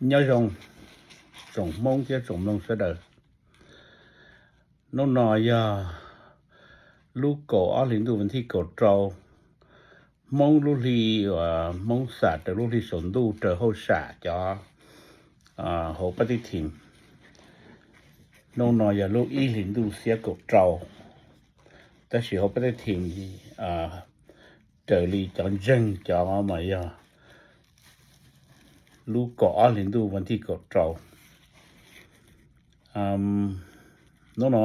Nyob zoo tsoom Hmoob thiab tsoom mloog sawv daws. Hnub no yog lub kaum ob hlis ntuj vas thib kaum rau, Hmoob lub hli, Hmoob xam raws lub hli saum ntuj raws hauj sam cov hauv pab teb thim. Hnub no yog lub ib hlis ntuj xiab kaum rau, tab sis hauv pab teb thim raws li cov ntseeg cov mas yog lub kaum ob hlis ntuj vas thib kaum rau. Hnub no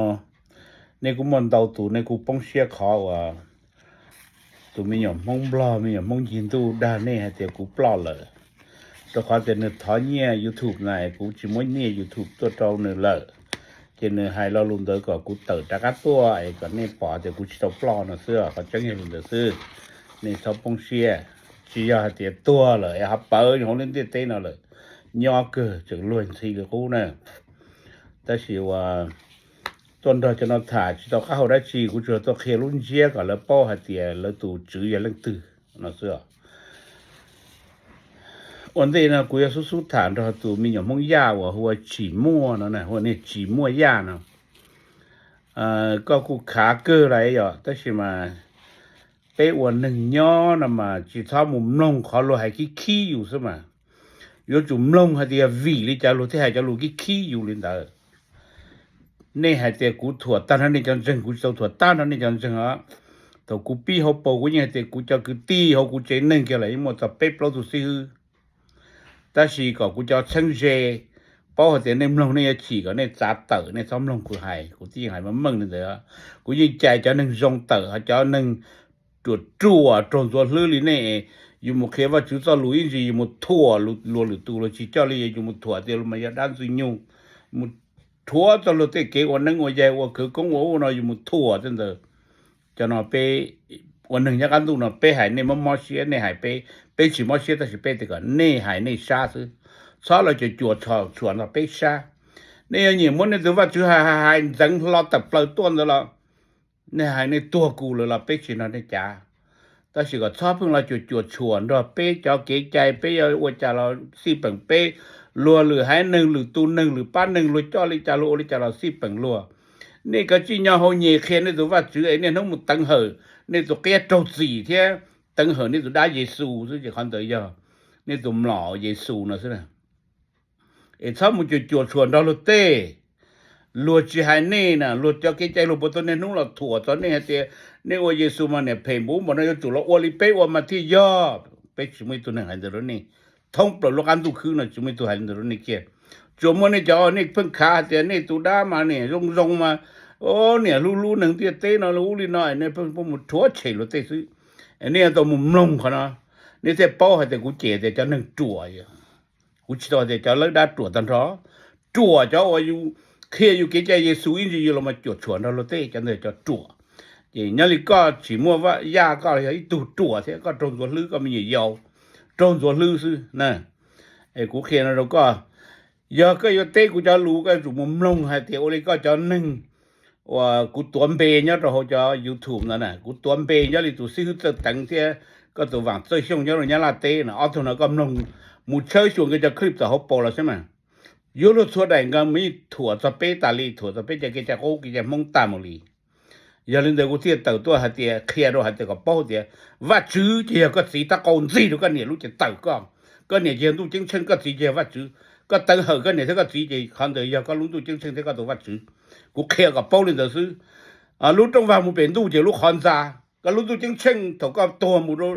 nej kuj muaj ntau tus nej kuj poob siab qhov uas tus me nyuam Hmoob Nplog me nyuam Hmoob ncig ntuj dag nej hais tias kuv ploj lawm, rau qhov tias nws thov nyiaj YouTube na, kuv tsis muab nyiaj YouTube tuaj rau nws lawm. Ces nws hais lo lus ntawd kom kuv tawm rov qab tuaj es kom nej pom tias kuv tsis tau ploj no xwb, qhov tseeb yog li ntawd xwb. Nej txhob poob siab, tsis yog hais tias tuag lawm es ho pawv hauv lub ntiaj teb no lawm, nyob kawg tseem luag ntxhi li qub na. Tab sis uas tuaj nrog cov no tham tsis tau qab hau dab tsi, kuv tsuas tuaj qhia lub ntsiab kom lawv paub hais tias lawv tus tswv yog leej twg no xwb. Ua ntej no kuv yuav xub xub tham nrog tus me nyuam Hmoob Yaj uas hu ua Tsim Muaj no, hu ua niag Tsim Muaj Yaj no. Koj kuj khav kawg lawm yom, tab sis mas peb ua neeg nyob no mas tsis txhob mus mloog qhov luag hais khib khib yus xwb mas. Yuav tsum mloog hais tias vim li cas luag thiaj hais cov lus khib khib yus li ntawd. Nej hais tias kuv thuam tag nrho nej cov ntseeg, kuv tsis tau thuam tag nrho nej cov ntseeg os. Thaum kuv pib hauv paus kuv yeej hais tias kuv cov kwv tij hauv kuv tsev neeg kiag los yeej muaj txog peb plaub tug xib hwb. Tab sis kom kuv cov txheeb ze paub hais tias nej mloog nej yuav chim kom nej txav tawm, nej txhob mloog kuv hais, kuv twb yeej hais meej meej li ntawd. Kuv yeej cais cov neeg zoo tawm, ho cov neeg ruam ruam raug ntxuav hlwb li nej, yus mus qhia Vajtswv txoj lus ib ntsis yus mus thuam luag lwm tus, luag tsis coj li yus mus thuam tias luag mas yog dab ntxwg nyoog, mus rhuav txog luag tej kev ua neeb ua yaig ua khawv koob ua ub no yus mus thuam tej ntawd. Cov no peb ua neeg nyob qab ntuj no peb hais nej mob mob siab, nej hais peb, peb tsis mob siab tab sis peb tias kom nej hais nej sab xwb, txhob los cuam cuam tshuam nrog peb sab. Nej yuav nyiam muab nej tus Vajtswv hais hais hais ntxeev hlo tawm plaws tuaj ntawd los nej hais nej tuag kuv lawm los peb tsis nrog nej cav. Tab sis kom txhob pheej los cuam cuam tshuam nrog peb cov kev cai, peb yuav ua cas los xij peem peb, luag lwm haiv neeg lwm tus neeg lwm pab neeg luag coj li cas luag ua li cas los xij peem luag. Nej kav tsij nyob hauv nyem qhia nej tus Vajtswv es niaj hnub mus teev hawm nej tus qiab raug txim thiab teev hawm nej tus dab Yexus xwb ces qhov ntawd yog nej tus mlom Yexus no xwb. Es txhob mus cuam cuam tshuam nrog luag tej. Luag tsis hais nej na, luag cov kev cai luag puas tau niaj hnub los thuam txog nej hais tias nej ua Yexus mas niam phem npaum ub npaum no, yuav tsum los ua li peb ua mas thiaj yog. Peb tsis muaj ib tug neeg hais ntawd rau nej. Thoob plaws lub qab ntuj khwb no tsis muaj ib tug hais li ntawd rau nej kiag. Tsuas muaj nej cov nej pheej khav hais tias nej tus dab mas niam zoo zoo mas, niam hlub hlub neeg ntiaj teb no ub li no, nej pheej mus rhuav tshem luag tej xwb. Nej yuav tau mus mloog qhov no, nej thiaj paub hais tias kuv cem tias cov neeg ruam. Kuv tsis tau hais tias cov lawb dab ruam tag nrho, ruam cov uas yus qhia yus kev cai Yexus ib ntsis yus los mas cuam tshuam nrog luag tej, cov ntawd cov ruam. Ces nyob li koj Tsim Muaj Yaj koj yog ib tug ruam thiab, koj raug ntxuav hlwb, koj me nyuam yaus raug ntxuav hlwb xwb na. Es kuv qhia no rau koj, yog koj yuav teb kuv cov lus koj yuav tsum mus mloog hais tias ua li koj cov neeg uas kuv tuav npe nyob rau hauv cov YouTube no na, kuv tuav npe nyob li tus xib hwb Txawj Teev thiab koj tus Vam Txawj Xyooj nyob rau Nyab Laj teb no, ob tug no koj mloog mus tshawb xyuas nkawd cov clip txawm hauv paus los saib mas. Yuav luag txhua daim nkawd mus yeej thuam txog peb tas li, thuam txog peb cov kev cai qub kev cai Hmoob tag mus li. Yog li ntawd kuv thiaj tawm tuaj hais tias qhia rau hais tias kom paub tias Vajtswv ces yog koj txiv tab qau ntxig rau koj niam lub ces tawm koj. Koj niam ces yog ntuj ceeb tsheej, koj txiv ces yog Vajtswv. Koj teev hawm koj niam thiab koj txiv ces qhov ntawd yog koj lub ntuj ceeb tsheej thiab koj tus Vajtswv. Kuv qhia kom paub li ntawd xwb. Lub rooj vag mus pem ntuj ces lub qhov ntxa. Koj lub ntuj ceeb tsheej thaum koj tuag mus rau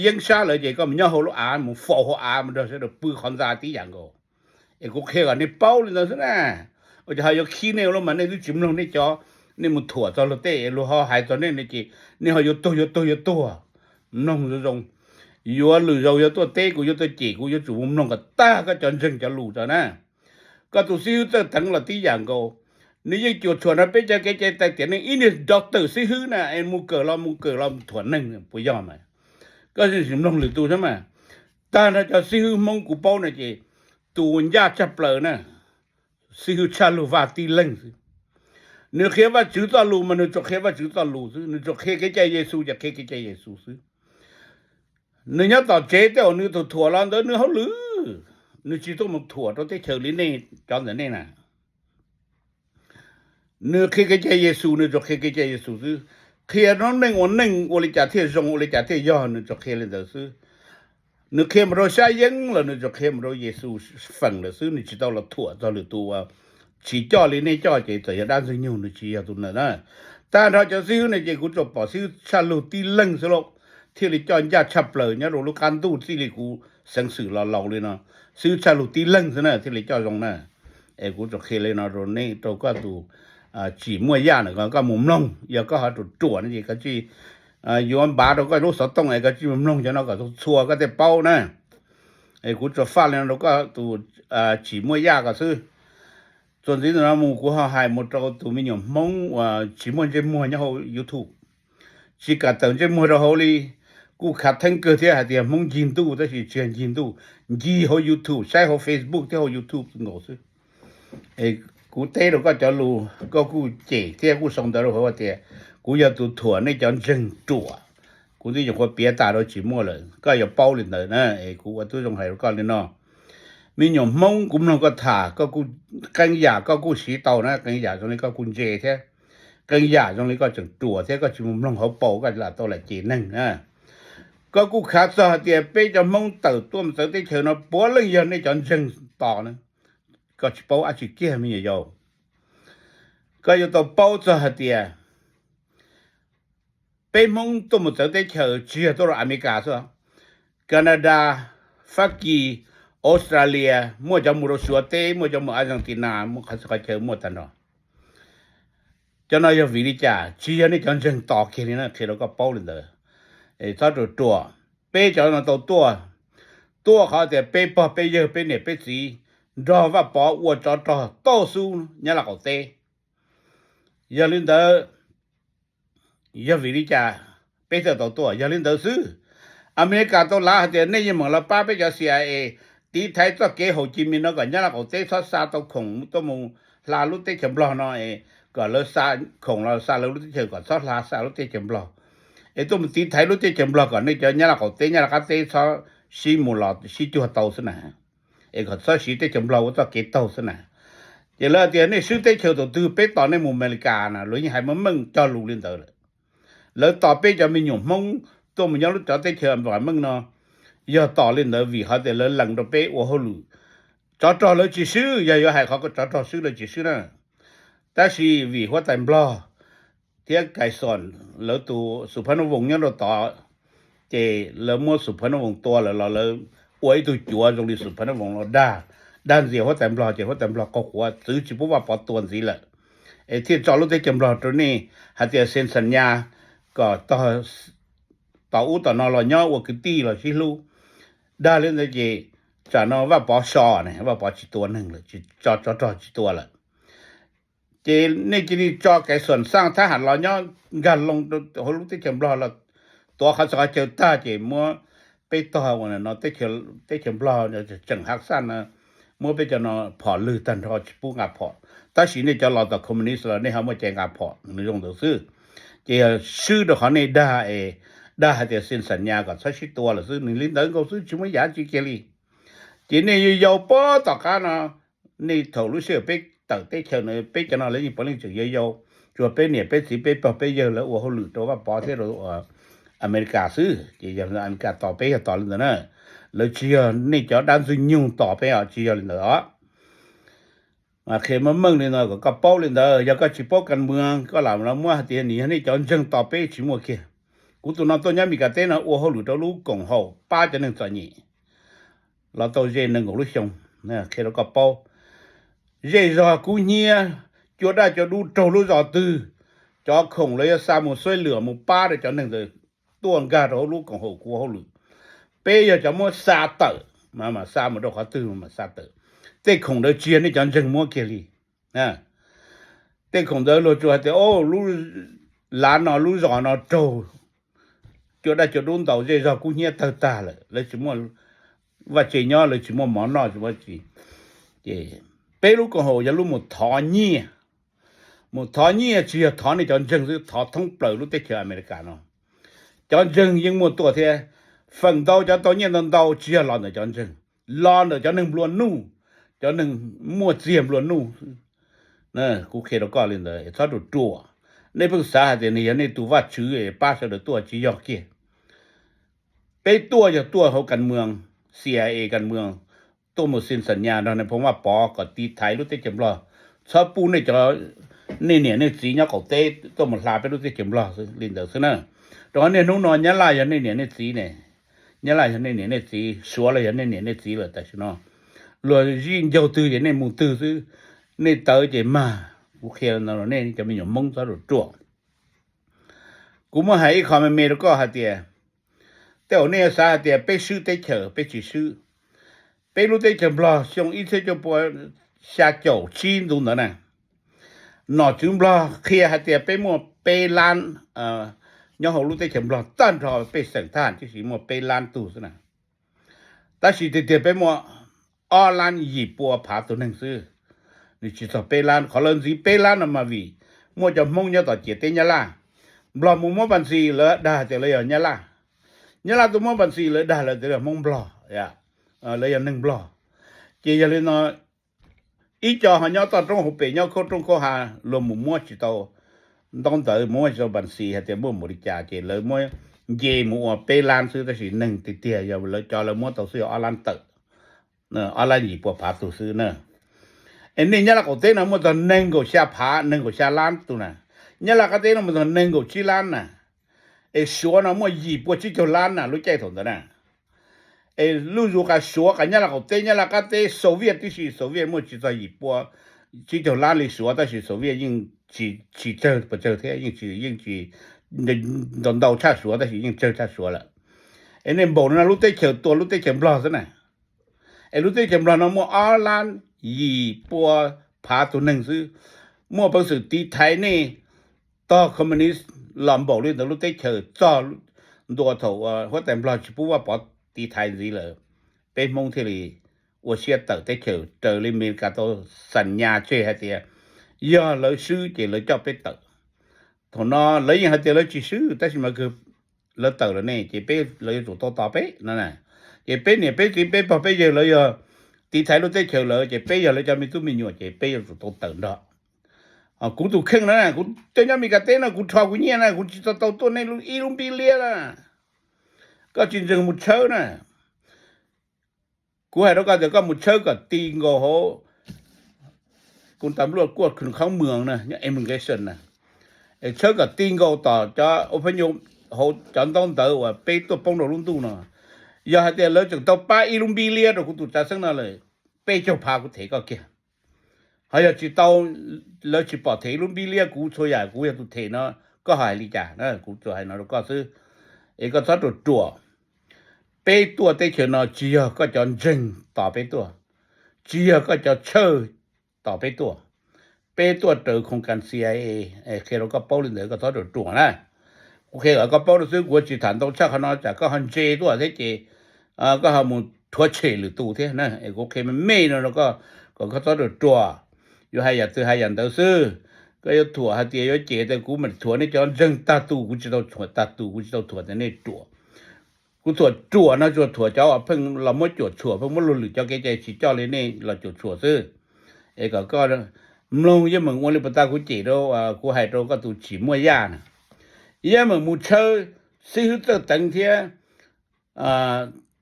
yeeb sab lawm ces koj mus nyob hauv lub av, mus faus hauv av mus nrog sawv daws pw qhov ntxa tib yam nkaus. Es kuv qhia kom nej paub li ntawd xwb na. Ua cas ho yuav khib nej ua luaj mas nej twb tsis mloog nej cov, nej mus thuam txog luag tej luag ho hais txog nej no ces nej ho yuav tuag yuav tuag yuav tuag. Mloog zoo zoo, yuav lwm zaus yuav tuaj teb kuv yuav tuaj cem kuv yuav tsum mus mloog kom tag koj cov ntseeg cov lus tso na. Koj tus xib hwb Txawj Teev los tib yam nkaus, nws yeej cuam tshuam nrog peb cov kev cai tais tias neeg ib niag doctor xib hwb na es mus kawm los mus kawm los thuam neeg puas yog mas. Koj tsis mloog lwm tus thiab mas. Tag nrho cov xib hwb Hmoob kuv paub no ces tus ncaj tshaj plaws na, xib hwb Tshaj Lug Vaj tib leeg xwb. Nws qhia Vajtswv txoj lus mas nws tsuas qhia Vajtswv txoj lus xwb, nws tsuas qhia kev cai Yexus ces qhia kev cai Yexus xwb. Nws nyob tom tsev tej zaum nws tus thuam los ntawd nws hauj lwm. nws tsis tuaj mus thuam rau teb chaws li nej cov ntawm nej na. Nws qhia kev cai Yexus, nws tsuas qhia kev cai Yexus xwb. Qhia noob neej ua neej ua li cas thiaj zoo, ua li cas thiaj yog, nws tsuas qhia li ntawd xwb. Nws qhia mus rau sab yeeb los nws tsuas qhia mus rau Yexus feem lawm xwb, nws tsis tau los thuam txog lwm tus uas tsis coj li nej coj, ces txawm yog dab ntxwg nyoog nws tsis yog tus ntawd na. Tag nrho cov xib hwb no ces kuv tsuas pom xib hwb tshaj lug tib leeg xwb lauj, thiaj li coj ncaj tshaj plaws nyob rau lub qab ntuj txij li kuv xeev xwm los laus li no. Xib hwb tshaj lug tib leeg xwb na thiaj li coj zoo na. Es kuv tsuas qhia li no rau nej, rau koj tus Tsim Muaj Yaj na, koj mus mloog, yog koj ho ruam ruam no ces koj tsij yuav npav rau koj lub xov tooj es koj tsij mus mloog cov no kom txhua koj thiaj paub na. Es kuv tsuas faj li no rau koj tus Tsim Muaj Yaj ko xwb. Txuas ntxiv ntawm no mus kuv ho hais mus rau tus me nyuam Hmoob uas tsis muaj ntsej muag nyob hauv YouTube, tsis kam tawm ntsej muag rau hauv li. Kuj khav theeb kawg thiab hais tias Hmoob ncig ntuj tab sis tsis yog ncig ntuj, ncig hauv YouTube, saib hauv Facebook thiab hauv YouTube nkaus xwb. Es kuv teb rau koj cov lus, koj kuj cem thiab kuj sau ntawv rau hauv tias kuv yog tus thuam nej cov ntseeg ruam. Kuv twb nyuam qhuav piav tas rau Tsim Muaj lawm, koj yuav paub li ntawd na. Es kuv ua tib zoo hais rau koj li no, me nyuam Hmoob, kuv mloog koj tham, koj kuj qee yam koj kuj siv tau na, qee yam zoo li koj kuj ntse thiab, qee yam zoo li koj tseem ruam thiab koj tsis mus mloog hauv paus koj lam tau lam cem neeg na. Koj kuj khav txog hais tias peb cov Hmoob tawm tuaj mus txawv teb chaws no puav leej yog nej cov ntseeg tos na. Koj tsis paub dab tsi kiag me nyuam yaus. Koj yuav tau paub txog hais tias peb Hmoob tuaj mus txawv teb chaws tsis yog tuaj rau Amelikas xwb, Canada, Fab Kis, Australia, muaj cov mus rau Suav teb, muaj cov mus Argentina, muaj qhov txhia qhov chaw muaj tag nrho. Cov no yog vim li cas? Tsis yog nej cov ntseeg tos kiag li na, qhia rau koj paub li ntawd. Txhob ruam ruam. Peb cov no tau tuaj, tuaj qhov tias peb pog peb yawg peb niam peb txiv nrog Vaj Pov ua tsov rog tauj xub Nyab Laj qaum teb. Yog li ntawd, yog vim li cas peb thiaj tau tuaj? Yog li ntawd xwb. Amelikas tau lav hais tias nej yeej meem los pab peb cov CIA tiv thaiv txoj kev haum ci mi no kom Nyab Laj qaum teb txhob xa tau khoom tuaj mus hla lub teb chaws Nplog no, es kom lawv xa khoom los xa lawv lub teb chaws kom txhob hla xa lub teb chaws Nplog, es tuaj mus tiv thaiv lub teb chaws Nplog kom nej cov Nyab Laj qaum teb Nyab Laj qab teb txhob sib mus los sib cuag tau xwb na, es kom txhob siv teb chaws Nplog ua txoj kev taug xwb na. Ces lawv tias nej swb teb chaws tus twg peb tos nej mus Amelikas na, luag yeej hais meej meej cog lus li ntawd lawm. Lawv tos peb cov me nyuam Hmoob tuaj mus nyob lub cov teb chaws vam meej no, yog tos li ntawd vim qhov tias lawv lees rau peb ua hauj lwm. Tsov rog lawv tsis swb, yog yuav hais qhov tsov rog swb lawv tsis swb na. Tab sis vim huab tais Nplog thiab Kais Xoos lawv tus Xus Phab Nuj Voos nyob rau tod, ces lawv muab Xus Phab Nuj Voos tua lawm los lawv ua ib tug cuav zoo li Xus Phab Nuj Voos los dag, dag ntxias huab tais Nplog ces huab tais Nplog qaug quav txwv tsis pub Vaj Pov tua ntxiv lawm, es thiaj tso lub teb chaws Nplog rau nej hais tias xees xas nyas kom tom ub tom no los nyob ua kwv tij los sib hlub. Dag li ntawd ces tsam no Vaj Pov so ne, Vaj Pov tsis tua neeg lawm, tsis tso tsov rog tsis tua lawm. Ces nej cia li tso Kais Xoos xaj thab ham los nyob nkag loo rau hauv lub teb chaws Nplog los tuav qhov txhia qhov chaw tag ces muab peb tog ua no teb chaws Nplog tseem hav xaj no, muab peb cov no phom lwg tag nrho tsis pub nqa phom. Tab sis nej cov los tom communist los nej ho muaj cai nqa phom, nws zoo ntawd xwb. Ces yog swb rau qhov nej dag es dag hais tias xees xas nyas kom txhob sib tua lawm xwb, nws li ntawd nkaus xwb tsis muaj yam tsi kiag li. Ces nej yuav yau pob tom qab no, nej thaum lub sij hawm peb tawm teb chaws na peb cov no lawv yeej puav leej tseem yau yau, tsuas peb niam peb txiv peb pog peb yawg lawv ua hauj lwm rau Vaj Pov thiab rau Amelikas xwb. Ces yog Amelikas tos peb yog tos li ntawd na, lawv tsis yog nej cov dab ntxwg nyoog tos peb os, tsis yog li ntawd os. Mas qhia meej meej li no kom koj paub li ntawd, yog koj tsis paub kas muas koj lam los muab hais tias nws yog nej cov ntseeg tos peb tsis muaj kiag. Kuv tus no tuaj nyob Meskas teb no ua hauj lwm rau lub koom haum pab cov neeg txom nyem los tau ze nees nkaum lub xyoo, qhia rau koj paub. Zej zog kub hnyiab, cua daj cua dub raug lub zos twg, cov khoom lawv yuav xa mus xuav lwm mus pab rau cov neeg ntawd tuaj nkag rau hauv lub koom haum kuv ua hauj lwm. Peb yog cov muab xa tawm, mas xa mus rau qhov twg mas xa tawm. Tej khoom ntawd tsis yog nej cov ntseeg muab kiag li. Tej khoom ntawd luag tsuas hais tias lub lav no lub zos no raug cua daj cua dub ntaus zej zog kub hnyiab tawg tag lawm, lawv tsis muaj vaj tse nyob, lawv tsis muaj mov noj tsis muaj tsi. Ces peb lub koom haum yog lub mus thov nyiaj, mus thov nyiaj tsis yog thov nej cov ntseeg xwb, thov thoob plaws lub teb chaws Amelikas no. Cov ntseeg yeej muaj tuaj thiab, feem ntau cov tau nyiaj ntau ntau tsis yog los ntawm cov ntseeg, los ntawm cov neeg nplua nuj, cov neeg muaj txiag nplua nuj. Kuv qhia rau koj li ntawd, txhob ruam ruam. Nej pheej xav hais tias nws yog nej tus vaj tswv pab sawv daws tuaj, tsis yog kiag. Peb tuaj yog tuaj hauv kas moos, C I A kas moos, tuaj mus xi xas nyas nrog nais phoo Vaj Pov kom tiv thaiv lub teb chaws Nplog, txhob pub nej cov, nej niam nej txiv nyob qaum teb tuaj mus hla peb lub teb chaws Nplog li ntawd xwb na. Rau qhov niaj hnub no Nyab Laj yog nej niam nej txiv ne, Nyab Laj yog nej niam nej txiv, Suav los yog nej niam nej txiv lawm tam sim no. Luag zij ncaug twg ces nej mus twg xwb, nej tawv ces mag. Kuv qhia no nej cov me nyuam Hmoob txhob ruam ruam. Kuv muab hais ib qho me me rau koj hais tias, tej zaum nej xav hais tias peb swb teb chaws, peb tsis swb. Peb lub teb chaws Nplog xyoo ib txhiab cuaj pua xya caum tsib ntu ntawd na, nom tswv Nplog qhia hais tias peb muaj peb lab, nyob hauv lub teb chaws Nplog tag nrho pej xeem thab ham tib si muaj peb lab tug xwb na. Tab sis tiag tiag peb muaj ob lab yim pua phav tus neeg xwb, nws tsis txog peb lab. Qhov lawv ntxiv peb lab no mas vim muaj cov Hmoob nyob tom ciam teb Nyab Laj, Nplog mus muab pas ntxis lawv dag tias lawv yog Nyab Laj, Nyab Laj tuaj muab pas ntxis lawv dag lawv tias lawv Hmoob Nplog, lawv yog neeg Nplog. Ces yog li no ib co ho nyob toj roob hauv pes nyob khauj roob khauj hav luag mus muab tsis tau ntaub ntawv, muab tsis tau pas ntxis hais tias muaj npaum li cas ces lawv muab nce mus ua peb lab xwb, tab sis neeg tiag tiag yog lawv cov lawv muab tau xwb yog ob lab tawm, ob lab yim pua phav tus xwb na. Es nej Nyab Laj qaum teb no muaj txog nees nkaum xya phav, nees nkaum xya lab tus na. Nyab Laj qab teb no muaj txog nees nkaum tsib lab na. Es Suav no muaj yim pua tsib caug lab na lub caij thaum ntawd na. Es lub zus qas Suav qas Nyab Laj qaum teb, Nyab Laj qab teb, Soviet tib si, Soviet muaj tsis txog yim pua tsib caug lab li Suav, tab sis Soviet yeej tsis tsawg pes tsawg thiab, yeej tsis ntau ntau tshaj Suav tab sis yeej tsawg tshaj Suav lawm. Es nej npaum no lub teb chaws tua lub teb chaws Nplog xwb na. Es lub teb chaws Nplog no muaj ob lab yim pua phav tus neeg xwb, muaj peev xwm tiv thaiv nej tog communist los npaum li ntawd lub teb chaws txog ntua thaum huab tais Nplog tsis pub Vaj Pov tiv thaiv ntxiv lawm, peb Hmoob thiaj li ua siab tawm teb chaws raws li Amelikas tau xas nyas tseg hais tias yog lawv swb ces lawv coj peb tawm. Thaum no lawv yeej hais tias lawv tsis swb tab sis mas lawv tawm lawm ne ces peb, lawv yuav tsum tau tos peb no. Ces peb niam peb txiv peb pog peb yawg lawv yog tiv thaiv lub teb chaws lawm ces peb yog lawv cov me tub me nyuam ces peb yuav tsum tau tawm nrog. Kuv tus kheej no, kuv coj nyob Mes Kas teb no kuv rho kuv nyiaj na, kuv tsis tau tau tuaj nej ib lub npib liab na. Koj tsis ntseeg mus tshawb na. Kuv hais rau koj tias koj mus tshawb kom ti nkaus hauv, kuv tas npluaj kuaj khawb moos na, nyob immigration na, es tshawb kom ti nkaus tom cov ua phab nyuj hauv cov ntaub ntawv uas peb tuaj poob rau lub ntuj no. Yog hais tias lawv tseem tau pab ib lub npib liab rau kuv tus tsav xeeb no lawm, peb caug phav kuv them koj kiag. Ho yog tsis tau, lawv tsis pom them ib lub npib liab kuv txhua yam kuv yog tus them no, koj ho hais li cas? Kuv tsuas hais no rau koj xwb, es koj txhob ruam ruam. Peb tuaj teb chaws no tsis yog koj cov ntseeg tos peb tuaj, tsis yog koj cov tshawj tos peb tuaj. Peb tuaj raws khoos kas C I A, qhia rau koj paub li ntawd koj txhob ruam ruam na. Kuv qhia kom koj paub rau xwb, kuv tsis tham ntau tshaj qhov no tsam koj ho ntse tuaj thiab ces koj ho mus rhuav tshem lwm tus thiab na. Es kuv qhia me me no rau koj kom koj txhob ruam ruam. Yuav hais yam twg hais yam ntawd xwb. Koj yuav thuam hais tias yuav cem tias kuv mas thuam nej cov ntseeg tag tus, kuv tsis tau thuam tag tus, kuv tsis tau thuam tias nej ruam. Kuv thuam ruam no tsuas thuam cov uas pheej los muab cuam tshuam, pheej muab luag lwm cov kev cai tsis coj li nej los cuam tshuam xwb. Es kom koj mloog yeej meem ua li puas tas kuv cem rau, kuv hais rau koj tus tsim muaj yaj na, yeej meem mus tshawb xib hwb Txawj Teev thiab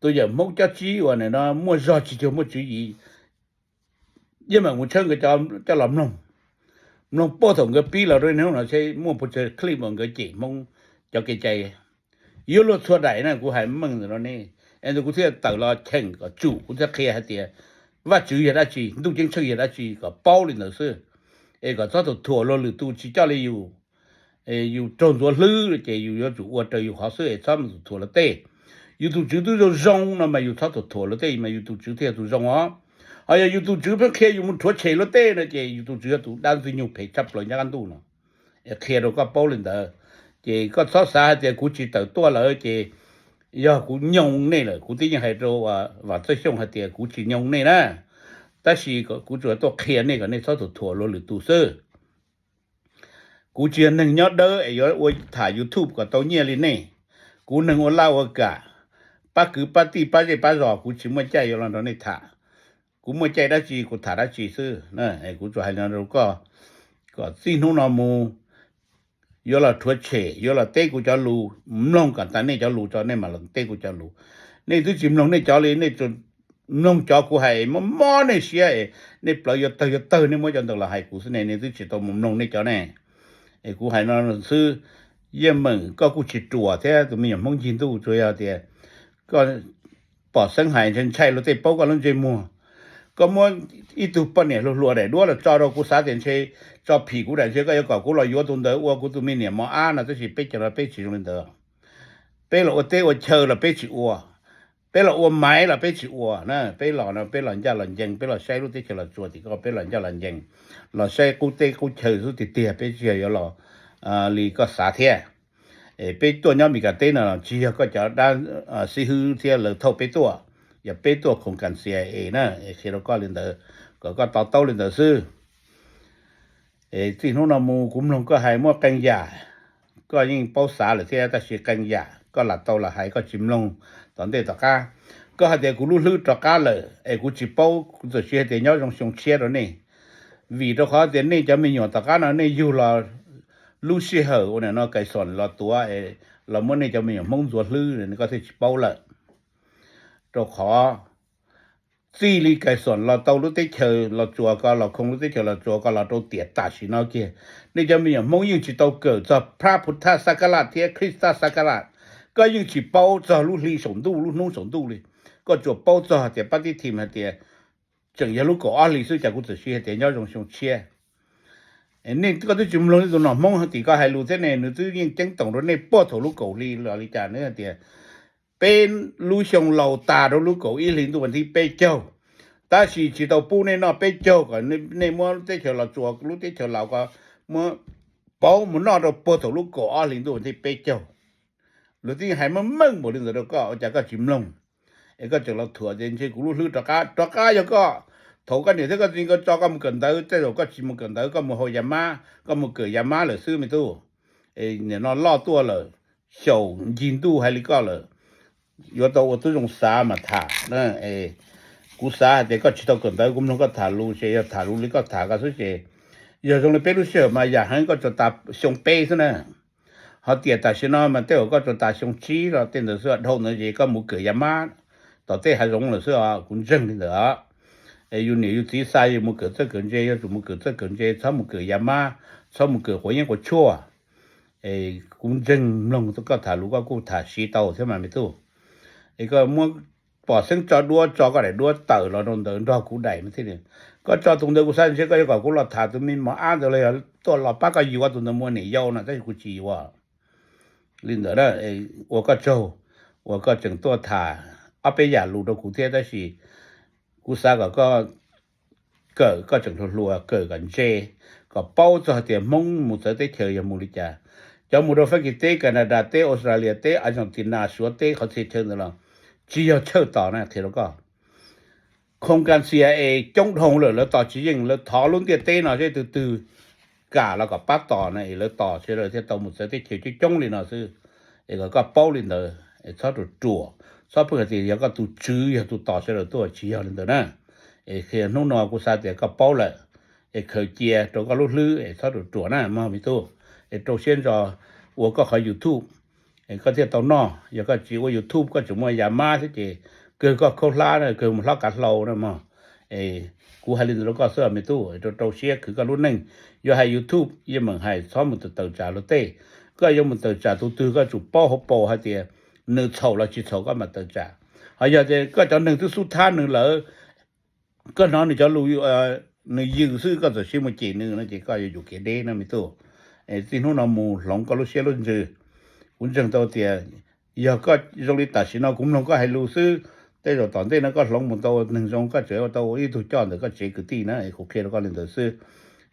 tus yawm Hmoob Cob Tsib uas nim no muaj zog tsis cuag muaj tswv yim. Yeej meem mus tshawb nkawd coj los mloog, mloog puag thaum nkawd pib los rau hnub no seb muaj puas tsawg clip uas nkawd cem Hmoob cov kev cai. Yuav luag txhua daim na, kuv hais meej ntawm no ne. Es ntawd kuv thiaj tawm los cheem kom tsum, kuv thiaj qhia hais tias Vajtswv yog dab tsi, ntuj ceeb tsheej yog dab tsi, kom paub li ntawd xwb. Es kom txhob tus thuam luag lwm tus tsis coj li yus. Yus raug ntxuav hlwb ces yus yuav tsum ua raws yus qhov xwb es txhob mus tus thuam luag tej. Yus tus tswv twb zoo zoo no mas yus txhob tus thuam luag tej, mas yus tus tswv thiaj yog tus zoo os. Ho yog yus tus tswv pheej qhia yus mus rhuav tshem luag tej no ces yus tus tswv yog tus dab ntxwg nyoog phem tshaj plaws nyob qab ntuj no. Es qhia rau koj paub li ntawd, ces koj txhob xav hais tias kuv tsis tawm tuaj lawm ces yog kuv nyoo nej lawm. Kuv twb yeej hais rau Vam Txawj Xyooj hais tias kuv tsis nyoo nej na, tab sis kuv tsuas tuaj qhia nej kom nej txhob tus thuam luag lwm tus xwb. Kuv tsis yog neeg nyob dawb es yuav ua tham YouTube kom tau nyiaj li nej. Kuv neeg ua laj ua kam, pab kwv pab tij pab zej pab zos, kuv tsis muaj caij yuav los nrog nej tham. Kuv muaj caij dab tsi kuv tham dab tsi xwb. Kuv tsuas hais no rau koj, kom txij hnub no mus yuav los rhuav tshem, yuav los teb kuv cov lus, mloog kom tas nej cov lus tso nej mam los teb kuv cov lus. Nej twb tsis mloog nej cov li, nej mloog cov kuv hais mob mob nej siab es nej plawv yuav tawg yuav tawg, nej muab cov ntawd los hais kuv xwb ne, nej twb tsis tau mus mloog nej cov ne. Es kuv hais no xwb, Yeej Meem koj kuj tsis ruam thiab, tus me nyuam Hmoob ncig ntuj, tsuas yog tias koj pom xeeb hais ntshe ntshai luag tej paub koj lub ntsej muag. Koj muab ib tug poj niam hluas hluas daim duab los tso rau, kuv xav tias ntshe tso phim kuv daim, ntshe koj yuav kom kuv los yuav tus ntawd ua kuv tus me niam mos ab no, tab sis peb cov no peb tsis zoo li ntawd. Peb los ua teb ua chaw los peb tsis ua, peb los ua maiv los peb tsis ua na, peb los no peb los ncaj los ncees, peb los saib lub teb chaws Los Tsuas tim ko, peb los ncaj los ncees, los saib qub teb qub chaw xwb tiag tiag, peb tsis yog yuav los li koj xav thiab. Peb tuaj nyob Meskas teb no tsis yog koj cov dab xib hwb thiab lawv thauj peb tuaj, yog peb tuaj khoom kas xias es na, qhia rau koj li ntawd, kom koj to taub li ntawd xwb. Es txij hnub no mus kuv mloog koj hais muaj qee yam, koj yeej paub xav lawm thiab, tab sis qee yam koj lam tau lam hais koj tsis mloog. Tom ntej tom qab koj hais tias kuv lub hlwb rov qab lawm es kuv tsis paub, kuv txawm siv hais tias nyob zoo xyoo tshiab rau nej, vim rau qhov tias nej cov me nyuam tom qab no nej yug los lub sij hawm ua nim no Kais Xoom los tuav, los muab nej cov me nyuam Hmoob ntxuav hlwb, koj thiaj tsis paub lawm. Rau qhov txij li Kais Xoom los tau lub teb chaws Los Tsuas ko, los khoo lub teb chaws Los Tsuas ko los rau tiam tam sim no kiag, nej cov me nyuam Hmoob yeej tsis tau kawm txog Phab Phu Thaj Xab Kab Laj thiab Khrib Thaj Xab Kab Laj. Koj yeej tsis paub txog lub hli saum ntuj lub hnub saum ntuj li. Koj tsuas paub txog hais tias pab tib thim hais tias tseem yog lub kaum ob hli xwb, cas kuv txawm siv hais tias nyob zoo xyoo tshiab. Nej koj twb tsis mloog nej tus nom Hmoob tim koj hais lus thiab ne, nws twb yeej ceeb toom rau nej puag thaum lub kaum hli los li cas, nws hais tias peb lub xyoo laus tas rau lub kaum ib hli ntuj vas thib peb caug, tab sis tsis tau pub nej noj peb caug, kom nej muab teb chaws Los Tsuas lub teb chaws laus ko muab pauv mus noj rau puag thaum lub kaum ob hli ntuj vas thib peb caug. Luag twb hais meej meej npaum li ntawd rau koj, ua cas koj tsis mloog? Es koj tseem los thuam tias ntshe kuv lub hlwb rov qab, rov qab yog koj. Thaum koj niam thiab koj txiv nkawd tso koj mus kawm ntawv, tej zaum koj tsis mus kawm ntawv, koj mus haus ya mab, koj mus kawm ya mab lawm xwb me tub. Nim no loj tuaj lawm, xyaum ncig ntuj hais li koj lawm, yuav tau ua tib zoo xav mas tham. Kuv xav hais tias koj tsis tau kawm ntawv, kuv mloog koj tham lus ces yog tham lus li koj tham ko xwb ces yog zoo li peb lub sij hawm mas yam heev koj tsuas tas xyoo peb xwb na. Ho tiam tam sim no mas tej zaum koj tsuas tas xyoo tsib los tej ntawd xwb, dhau ntawd ces koj mus kawm ya mab tom tej hav zoov lawm xwb os, kuv ntseeg li ntawd. Es yus niam yus txiv xa yus mus kawm txawj kawm ntse, yuav tsum mus kawm txawj kawm ntse, txhob mus kawm ya mab, txhob mus kawm quav yeeb quav tshuaj. Es kuv ntseeg mloog koj tham lus koj kuj tham siv tau thiab mas me tub. Es koj muab pom xeeb tso duab, tso koj daim duab tawm los rau ntawd nrog kuv daim no thiab. Koj tso tus ntawd kuv xav ntshe koj yuav kom kuv los tham tus me mos ab ntawd los yog tuaj los pab koj yuav tus ntawd mus ua niam yau no, tab sis kuv tsis yuav li ntawd na. Ua koj tsaug uas koj tseem tuaj tham ob peb yam lus rau kuv thiab, tab sis kuv xav kom koj kawm, koj tseem hluas hluas kawm kom ntse, kom paub txog hais tias Hmoob mus txawv teb chaws yog mus li cas. Cov mus rau Fab Kis teb, Canada teb, Australia teb, Argentina, Suav teb, qhov txhia chaw ntawd los tsis yog tshawj tos na, qhia rau koj. Khoom kas xias es coob dhau lawm, lawv tos tsis yeej, lawv thov lub ntiaj teb no seb tus twg kam los kom pab tos na, es lawv tos sawv daws thiaj tau mus txawv teb chaws coob coob li no xwb. Es kom koj paub li ntawd, es txhob ruam ruam, txhob pheej hais tias yog koj tus tswv yog tus tos sawv daws tuaj, tsis yog li ntawd na. Es qhia hnub no kuv xav tias koj paub lawm, es khaws cia rau koj lub hlwb, es txhob ruam ruam na mog me tub. Es rau siab ntso ua koj qhov YouTube, es koj thiaj tau noj. Yog koj tsis ua YouTube koj tseem muaj ya mab thiab ces kawg koj khaub hlab na, kawg mus hlob kav hlau na mog. Es kuv hais li ntawd rau koj xwb me tub, rau rau siab khwv koj lub neej. Yuav hais YouTube yeej meem hais, txhob mus tawm tsam luag tej. Koj yuav mus tawm tsam tus twg koj tsum paub hauv paus hais tias nws txhaum los tsis txhaum koj mam tawm tsam. Ho yog tias koj cov neeg twb xub thab nws lawm, koj hnov nws cov lus, nws yws xwb koj txawm siv mus cem nws no ces koj yuav yuam kev deb na me tub. Txij hnub no mus hloov koj lub siab lub ntsws. Kuv ntseeg tau tias yog koj zoo li tam sim no kuv mloog koj hais lus xwb, tej zaum tom ntej no koj hloov mus tau neeg zoo, koj tseem ua tau ib tug coj ntawm koj tsev kwv tij na. Kuv qhia rau koj li ntawd xwb.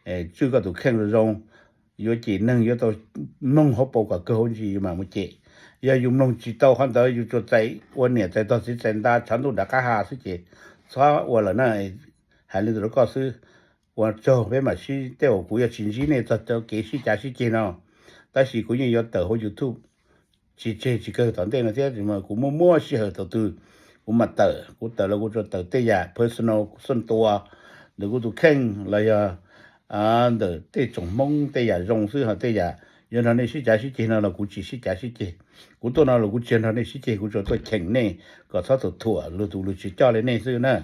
Tswj koj tus kheej zoo zoo, yuav cem neeg yuav tau mloog hauv paus kom kawg hauv ntsis yus mam mus cem. Yog yus mloog tsis tau qhov ntawd yus tsuas txais ua niam txais tog txiv txais nta tshav ntuj nram qab ha xwb ces txhob ua lawm na. Hais li ntawd rau koj xwb, ua tsaug, peb mam sib, tej zaum kuv yuav tsis ntsib nej txog kev sib cav sib ceg no, tab sis kuv yeej yuav tawm hauv YouTube tsis tseg tsis kawg tom ntej no thiab. Kuv muaj muaj sij hawm thaum twg kuv mam tawm, kuv tawm los kuv tsuas tawm tej yam personal, xoj tua ntawm kuv tus kheej los yog ntawm tej tsoom Hmoob tej yam zoo xwb, ho tej yam yuav nrog nej sib cav sib ceg no los kuv tsis sib cav sib ceg. Kuv tuaj no los kuv tsis nrog nej sib ceg, kuv tsuas tuaj cheem nej kom txhob thuam thuam luag tus luag tsis coj li nej xwb na.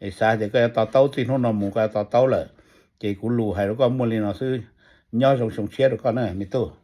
Es xav tias koj yuav to taub, txij hnub no mus koj yuav to taub lawm, ces kuv lus hais rau koj muaj li no xwb. Nyob zoo xyoo tshiab rau koj na me tub.